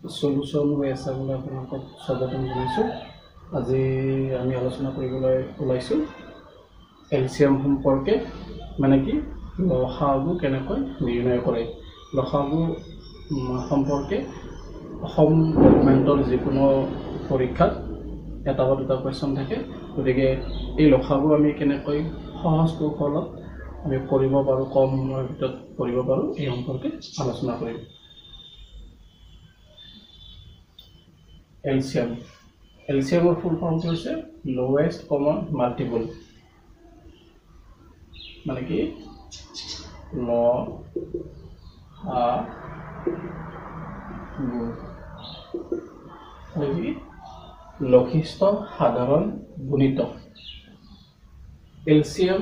Solution হৈ আছে বুলি আপোনালোকক স্বাগতম জনাইছোঁ। আজি আমি আলোচনা কৰিবলৈ ওলাইছোঁ এলচিএম সম্পৰ্কে, মানে কি লসাগু কেনেকৈ নিৰ্ণয় কৰে। লসাগু সম্পৰ্কে অসম গভমেণ্টৰ যিকোনো পৰীক্ষাত এটা বা দুটা কুৱেশ্যন থাকে। গতিকে এই লসাগু আমি কেনেকৈ সহজ কৌশলত আমি কৰিব পাৰোঁ, কম সময়ৰ ভিতৰত কৰিব পাৰোঁ, এই সম্পৰ্কে আলোচনা কৰিম। এলচিএম, এলচিএমৰ ফুল ফৰ্মটো হৈছে লৱেষ্ট কমন মাল্টিপল, মানে কি ল সা গু, মানে কি লঘিষ্ঠ সাধাৰণ গুণিতক। এলচিএম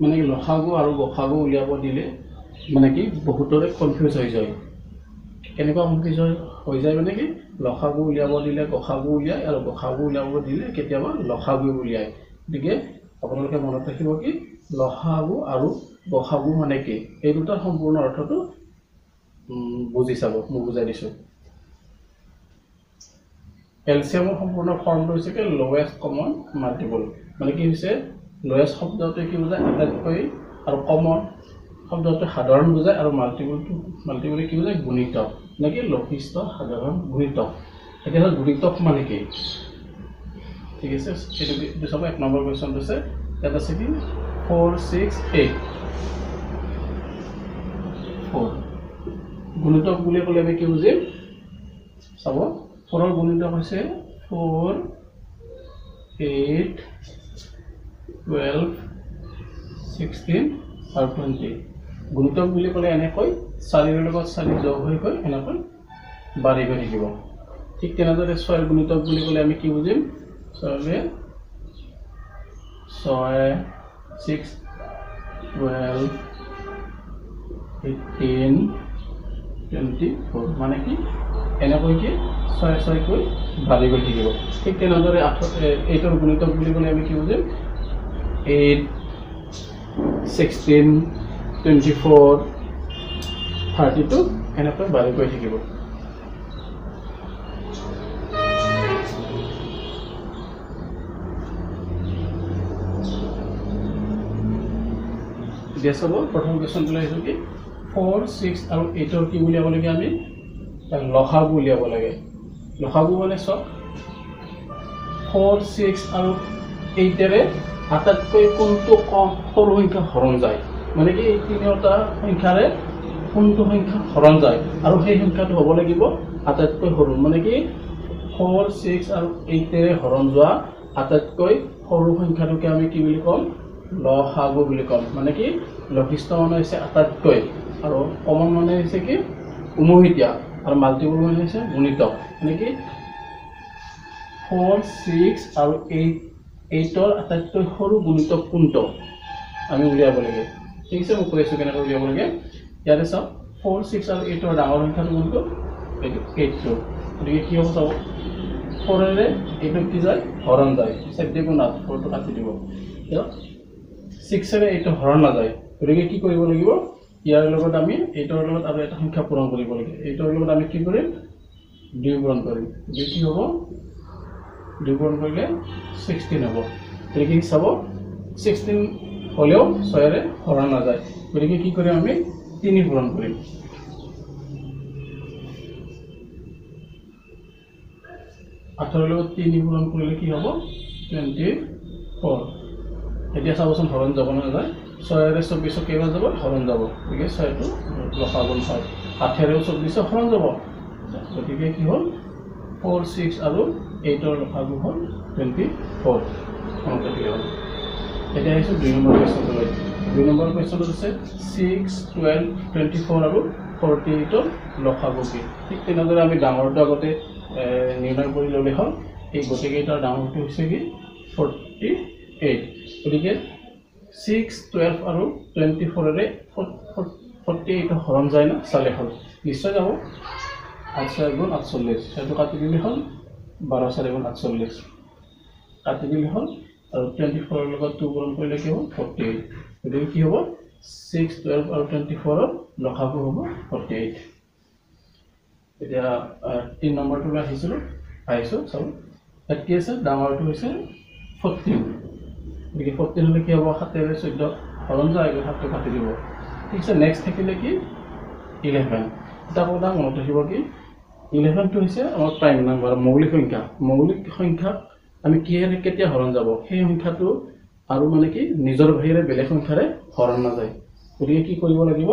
মানে লসাগু আৰু গসাগু উলিয়াব দিলে মানে কি বহুতৰে কনফিউজ হৈ যায়। কেনেকুৱা কনফিউজ হৈ যায় মানে কি লসাগু উলিয়াব দিলে গসাগু উলিয়ায় আৰু গসাগু উলিয়াব দিলে কেতিয়াবা লসাগু উলিয়ায়। গতিকে আপোনালোকে মনত ৰাখিব কি লসাগু আৰু গসাগু মানে কি, এই দুটাৰ সম্পূৰ্ণ অৰ্থটো বুজি চাব, মই বুজাই দিছোঁ। এলচিএমৰ সম্পূৰ্ণ ফৰ্মটো হৈছে কি লৱেষ্ট কমন মাল্টিপল, মানে কি হৈছে লৱেষ্ট শব্দটোৱে কি বুজায় আটাইতকৈ, আৰু কমন শব্দটোৱে সাধাৰণ বুজায়, আৰু মাল্টিপলে কি বুজায় গুণিতক, মানে কি লঘিষ্ঠ সাধাৰণ গুণিতক। এতিয়া হ'ল গুণিতক মানে কি, ঠিক আছে। এইটো চাব, এক নম্বৰ কুৱেশ্যনটো আছে, ইয়াত আছে কি 4 6 8 4। গুণিতক বুলি ক'লে আমি কি বুজিম চাব, 4ৰ গুণিতক হৈছে 4 8 12 16 আৰু 20। গুণিতক বুলি ক'লে এনেকৈ 4ৰ লগত 4 যোগ হৈ গৈ এনেকৈ বাঢ়ি গৈ থাকিব। ঠিক তেনেদৰে 6ৰ গুণিতক বুলি ক'লে আমি কি বুজিম, 6 6 12 18 24, মানে কি এনেকৈ কি 6 6কৈ বাঢ়ি গৈ থাকিব। ঠিক তেনেদৰে 8ৰ গুণিতক বুলি ক'লে আমি কি বুজিম, 8 16 24 32 এনেকৈ বাঢ়ি গৈ থাকিব। এতিয়া চাব প্ৰথম কুৱেশ্যনটো আহিছোঁ কি 4 6 আৰু 8ৰ কি উলিয়াব লাগে, আমি লসাগু উলিয়াব লাগে। লসাগু মানে চাওক 4 6 আৰু 8ৰে আটাইতকৈ কোনটো কম সৰু সংখ্যা হৰণ যায়, মানে কি এই তিনিওটা সংখ্যাৰে কোনটো সংখ্যা হৰণ যায় আৰু সেই সংখ্যাটো হ'ব লাগিব আটাইতকৈ সৰু, মানে কি 4 6 আৰু 8ৰে হৰণ যোৱা আটাইতকৈ সৰু সংখ্যাটোকে আমি কি বুলি ক'ম, লসাগু বুলি ক'ম। মানে কি লঘিষ্ঠ মানে হৈছে আটাইতকৈ, আৰু কমন মানে হৈছে কি উমৈহতীয়া, আৰু মাল্টিপল মানে হৈছে গুণিতক। মানে কি 4 6 আৰু 8ৰ আটাইতকৈ সৰু গুণিতক কোনটো আমি উলিয়াব লাগে। ঠিক আছে, মই কৈ আছোঁ কেনেকৈ উলিয়াব লাগে। ইয়াতে চাওক 4 6 আৰু 8ৰ ডাঙৰ সংখ্যাটো কোনটো, এইটো 8টো। গতিকে কি হ'ব চাব, 4ৰে এইটোক কি যায় হৰণ যায়, 4 গুণ 8, 4টো কাটি দিব। 6ৰে এইটো হৰণ নাযায়, গতিকে কি কৰিব লাগিব, ইয়াৰ লগত আমি 8ৰ লগত আৰু এটা সংখ্যা পূৰণ কৰিব লাগে। 8ৰ লগত আমি কি কৰিম, 2 পূৰণ কৰিম। গতিকে কি হ'ব, 2 পূৰণ কৰিলে 16 হ'ব। গতিকে কি চাব, 16 হ'লেও 6ৰে হৰণ নাযায়, গতিকে কি কৰিম আমি 3 পূৰণ কৰিম। 8ৰ লগত 3 পূৰণ কৰিলে কি হ'ব, 24। এতিয়া চাবচোন হৰণ যাব নাযায়, 6ৰে 24 কেইবাৰ যাব, হৰণ যাব। গতিকে 6টো লসাগু নহয়, 8ৰেও 24 হৰণ যাব। গতিকে কি হ'ল, 4 6 আৰু 8ৰ লসাগু হ'ল 24। মনত ৰাখিলে হ'ল। এতিয়া আহিছোঁ 2 নম্বৰ কুৱেশ্যনটোলৈ। 2 নম্বৰ কুৱেশ্যনটোত আছে 6 12 24 আৰু 48ৰ লসাগু কি। ঠিক তেনেদৰে আমি ডাঙৰটো আগতে নিৰ্ণয় কৰি ল'লে হ'ল। এই গোটেইকেইটাৰ ডাঙৰটো হৈছে কি 48। গতিকে 6 12 আৰু 24ৰে 48 হৰণ যায় না, চালে হ'ল, নিশ্চয় যাব। 8 6 গুণ 48, সেইটো কাটি দিলে হ'ল, 12 4 গুণ 48 কাটি দিলে হ'ল। আৰু 24ৰ লগত 2 পূৰণ কৰিলে কি হ'ব, 48। গতিকে কি হ'ব, 6 12 আৰু 24ৰ লসাগু হ'ব 48। এতিয়া 3 নম্বৰটোলৈ আহিছোঁ চাব। ইয়াত কি আছে, ডাঙৰটো হৈছে 14, গতিকে 14 হ'লে কি হ'ব, 7 14 হৰণ যায়, 7টো কাটি দিব। ঠিক আছে, নেক্সট থাকিলে কি 11। এটা কথা মনত ৰাখিব কি 11টো হৈছে আমাৰ প্ৰাইম নাম্বাৰ, মৌলিক সংখ্যা। মৌলিক সংখ্যাক আমি কিহেৰে কেতিয়া হৰণ যাব, সেই সংখ্যাটো আৰু মানে কি নিজৰ বাহিৰে বেলেগ সংখ্যাৰে হৰণ নাযায়। গতিকে কি কৰিব লাগিব,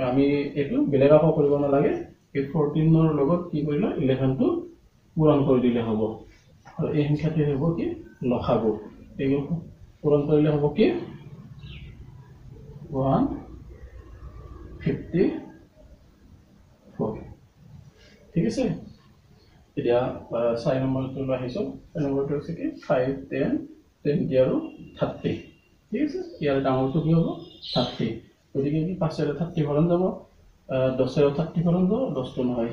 আমি এইটো বেলেগ আকৌ কৰিব নালাগে, এই 14ৰ লগত কি কৰিলে 11টো পূৰণ কৰি দিলে হ'ব। আৰু এই সংখ্যাটোৱে হ'ব কি লসাগু। এই পূৰণ কৰিলে হ'ব কি 154। ঠিক আছে, এতিয়া 4 নম্বৰটোলৈ আহিছোঁ। 4 নম্বৰটো হৈছে কি 5, 10, 20 আৰু 30। ঠিক আছে, ইয়াৰ ডাঙৰটো কি হ'ব 30। গতিকে কি 5 30 হৰণ যাব, 10 30 হৰণ যাব, 10টো নহয়।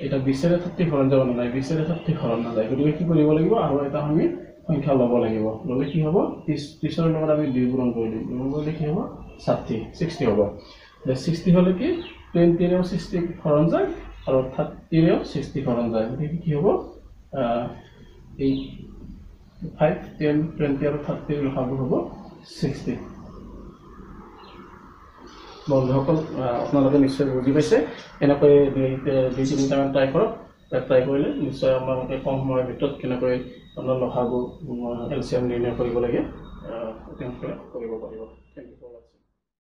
এতিয়া 20 30 হৰণ যাব নাযায়, 20 30 হৰণ নাযায়। গতিকে কি কৰিব লাগিব, আৰু এটা আমি সংখ্যা ল'ব লাগিব। ল'লে কি হ'ব, 30ৰ লগত আমি 2 পূৰণ কৰি দিম, 2 কৰিলে কি হ'ব 60 হ'ব। 60 হ'লে কি 20ৰেও 60 হৰণ যায় আৰু 30ৰেও 60 হৰণ যায়। গতিকে কি হ'ব, এই 5, 10, 20 আৰু 30ৰ লসাগু হ'ব 60। বন্ধুসকল, আপোনালোকে নিশ্চয় বুজি পাইছে। এনেকৈ 2 3টামান ট্ৰাই কৰক। ট্ৰাই কৰিলে নিশ্চয় আপোনালোকে কম সময়ৰ ভিতৰত কেনেকৈ আপোনাৰ লসাগু এলচিএম নিৰ্ণয় কৰিব লাগে তেওঁলোকে কৰিব পাৰিব। Thank you.